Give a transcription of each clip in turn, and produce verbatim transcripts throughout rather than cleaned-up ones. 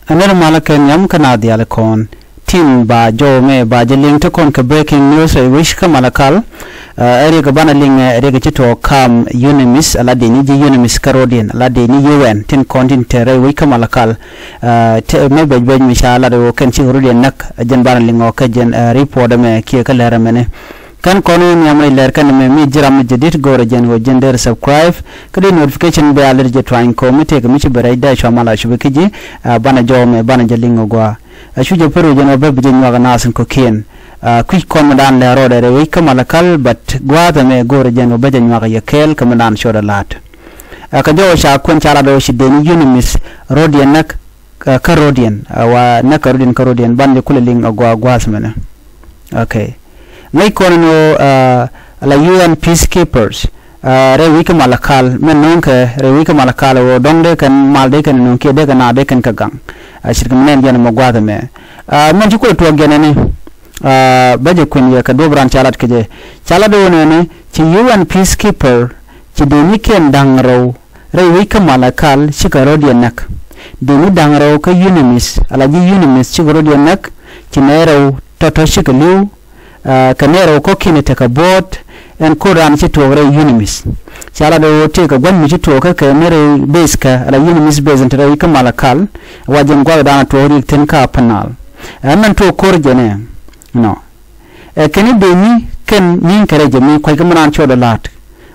Ɛ nɛr malä kɛ nhiam kä naath diaal kɔn tin ba jɔw mɛ ba jɛ liŋ te kɔn kɛ breaking news rɛy wec kä Malakal. Ɛ riɛk banɛ liŋ ɛ riɛk ci tuɔɔk kam UNMISS ala dee ni ji̱ UNMISS kä rɔɔdiɛn ala dee ni UN tin kɔn tin te rɛy wec kä Malakal. Ɛ te mɛ bɛc bɛc mi ca lat ɣöö kɛn cik rɔɔdiɛn näk ɛ jɛn banɛ liŋ ɔ kä jɛn ɛ report ɛmɛ kiɛ kä lɛr ɛmɛni. Kɛn kɔn wä nhiam rɛy lɛr kɛn mɛ mi ji̱ ram mi jɛ dit go̱rɛ jɛn ɣöö jɛn der subscribe kä di notification bell a lät jɛ tuany kɔ mi tëëk mi ci bɛ rɛy dee cua mal a cubi kä ji̱. Ɛ banɛ jɔw mɛ banɛ jɛ liŋ ɔ gua. Ɛ cu jɛ pär wä jɛn ɣöö bä bi jɛ nyuak ɛ nath in kɔ̱kiɛn. Ɛ kui̱c kɔn mi daan lɛ rɔɔdɛ rɛy wec kä Malakal but gua̱a̱th ɛmɛ go̱rɛ jɛn ɣöö bä jɛ nyuak ɛ yɛ kɛɛl kä mi daan cɔɔdɛ la̱t. Ɛ kɛ jɔw ca kuɛn ca lat ɣöö ci dee ni UNMISS rɔɔdiɛn näk kä rɔɔdiɛn ɛ wa näk kä rɔɔdiɛn kä rɔɔdiɛn banɛ jɛ kulɛ liŋ ɛ gua gua̱a̱th mɛnɛ. Okay. Ŋäc kɔn ni ɣöö ɛ la UN peacekeepers ɛ rɛy wec kä Malakal mɛn no̱o̱ŋkɛ rɛy wec kä Malakal ɣöö dɔ̱ŋ dee kɛn mal dee kɛn no̱o̱ŋ kiɛ dee kɛn naath dee kɛn kɛ gaŋ. Ɛ ce̱tkɛ mi nɛn jɛn ɛmɔ gua̱a̱th ɛmɛ. Ɛ mɛn ci kulɛ tuɔɔk jɛn ɛni ɛ bä jɛ kuɛn yɛ kɛ duɔ̱p raan ca lat kɛ jɛ ca lat ɣöö nɛni ci UN peacekeeper ci dee ni kɛn da̱ŋ rɛw rɛy wec kä Malakal cikɛ rɔɔdiɛn näk. Dee ni da̱ŋ rɛw kä UNMISS ala ji̱ UNMISS cikɛ rɔɔdiɛn näk ci nɛy rɛw tɔ̱tɔ̱ cikɛ li̱w. Ɛ kɛ nɛy rɛw kɔ̱kiɛn tekɛ buɔ̱ɔ̱t ɛn ko̱r raan ci tuɔɔk rɛy UNMISS. Ca lat ɣöö tëëkɛ gua̱n mi ci tuɔɔk kä kɛ ni rɛy base kɛ ala UNMISS base ɛn te rɛy wec kä Malakal. Wa jɛn gua̱th daanɔ tuɔɔk riɛk thi̱n kä Upper Nile. Ɛ mɛn tuɔɔk ko̱r jɛn ɛ nɔ. Ɛ kɛn i̱ dee ni kɛn ni̱n kɛ rɛy jɛ mi kua̱c kä mi naan cɔɔdɛ la̱t.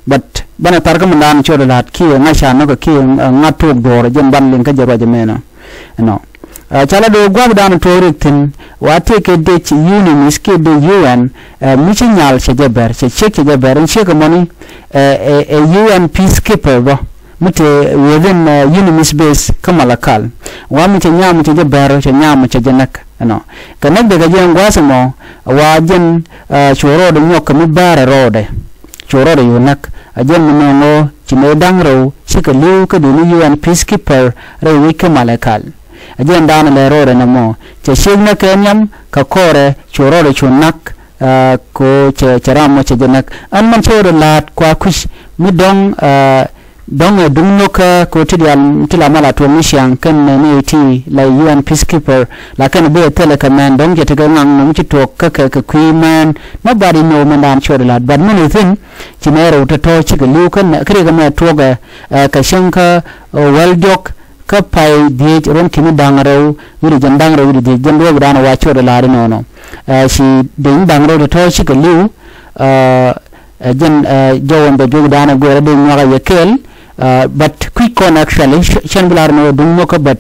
But banɛ thar kä mi naan cɔɔdɛ la̱t kiɛ ŋa̱c ca nɔkɛ kiɛ ŋa̱t tuɔɔk duɔ̱ɔ̱r jɛn ban liŋ kä jɛ ruac ɛmɛnɔ. Ɛnɔ. Ɛ ca la dee gua̱a̱th daanɔ tuɔɔk riɛk thi̱n wa tëëkɛ dec UNMISS kiɛ dec UN ɛ mi ci nyal cɛ jɛ bɛr cɛ ciek cɛ jɛ bɛr ɛn ciek ɛmɔni. Ɛ ɛ UN peacekeeper bä mi te within ɛ UNMISS base kä Malakal. Wa mi cɛ nyam cɛ jɛ bɛr cɛ nyam cɛ jɛ näk. Ɛnɔ kɛ näk dee kɛ jɛ ɛn gua̱a̱th ɛmɔ wa jɛn ɛ cu rɔɔdɛ nyɔk kɛ mi bäärɛ rɔɔdɛ. Cu rɔɔdɛ yo̱o̱ näk a jɛn mi nööŋɔ ci nɛy da̱ŋ rɛw cikɛ li̱w kä duni UN peacekeeper rɛy wec kä Malakal. A jɛn daanɔ lɛ rɔɔdɛ nɔmɔ cɛ ciek näk kɛ nhiam kɛ kɔrɛ cu rɔɔdɛ cu näk. Ɛ ko cɛ cɛ ram mɔ cɛ jɛ näk ɛn mɛn cɛ rɔɔdɛ la̱a̱t kua kui̱c mi dɔ̱ŋ ɛ dɔ̱ŋ ɛ duŋ no̱kä ko ti diaal ti la mal a tuɔɔk ni ciaŋ kɛn nɛ ni ti la UN peacekeeper. La kɛn bi ɛ thilɛ kɛ mɛn dɔ̱ŋ cɛ tekɛ ŋaŋ nɔm ci tuɔɔk kä kɛ kɛ kui̱ mɛn. Nobody know mɛn daan ciɔt lat but mɛn ithin ci nɛ rɛw tɔ̱tɔ̱ cikɛ li̱w kɛn kä riɛk ɛmɛ tuɔɔkɛ ɛ kɛ cäŋ kä wäl diɔ̱k kä pay dhiec ruɔ̱n ki̱ni da̱ŋ rɛw wi̱cdɛ jɛn da̱ŋ rɛw wi̱cdɛ dhiec jɛn luɔ̱ɔ̱p daan ɛ wa ciɔt lat inɔnɔ. Ɛ ci deny da̱ŋ rɛw tɔ̱tɔ̱ cikɛ li̱w. Ɛ jɛn ɛ jɔwän bɛ juɔ̱k da̱a̱n ɛ guɛɛrä dee nyuak ɛ yɛ kɛɛl. But kui̱c kɔn actually cɛn bi lar ni wä duŋ nhɔkä but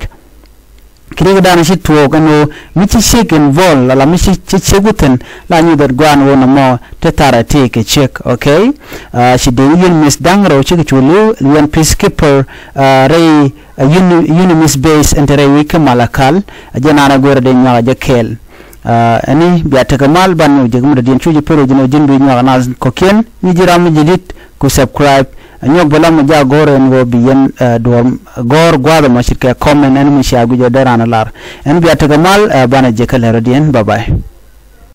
kɛ riɛk da̱a̱n ci tuɔɔk ɛn ɣöö mi ci ciek involve ala mi ci ci ciek wä thi̱n la nyi bɛt gua̱a̱n ɣöö nɔmɔ te tharɛ tëëkɛ ciek. Okay. Ci dee yen miss da̱ŋ rɛw cikɛ cu li̱w UN peacekeeper rɛy uni miss base ɛn te rɛy wec kä Malakal. Ɛ jɛn an ɛ guɛɛrä dee nyuak ɛ jɛ kɛɛl. Ɛni bia tekɛ mal ban nyɔk jek mi dɔ̱diɛn cu jɛ pär wec jɛn ɔ ji̱n bi nyuak ɛ naath kɔ̱kiɛn. Nyi ji̱ ram mi ji̱ di̱t ku subscribe. Ɛ nyuɔk bɛ lam mi jak go̱o̱r ɛn ɣöö bi yɛn duɔ̱ɔ̱r go̱o̱r gua̱a̱th ɛmɔ ce̱tkɛ comment ɛn mi cia guic ɛ dee raan ɛ lar. Ɛn bia tekɛ mal ɛ banɛ jek kä lɛr rɔ̱diɛn. Bye bye.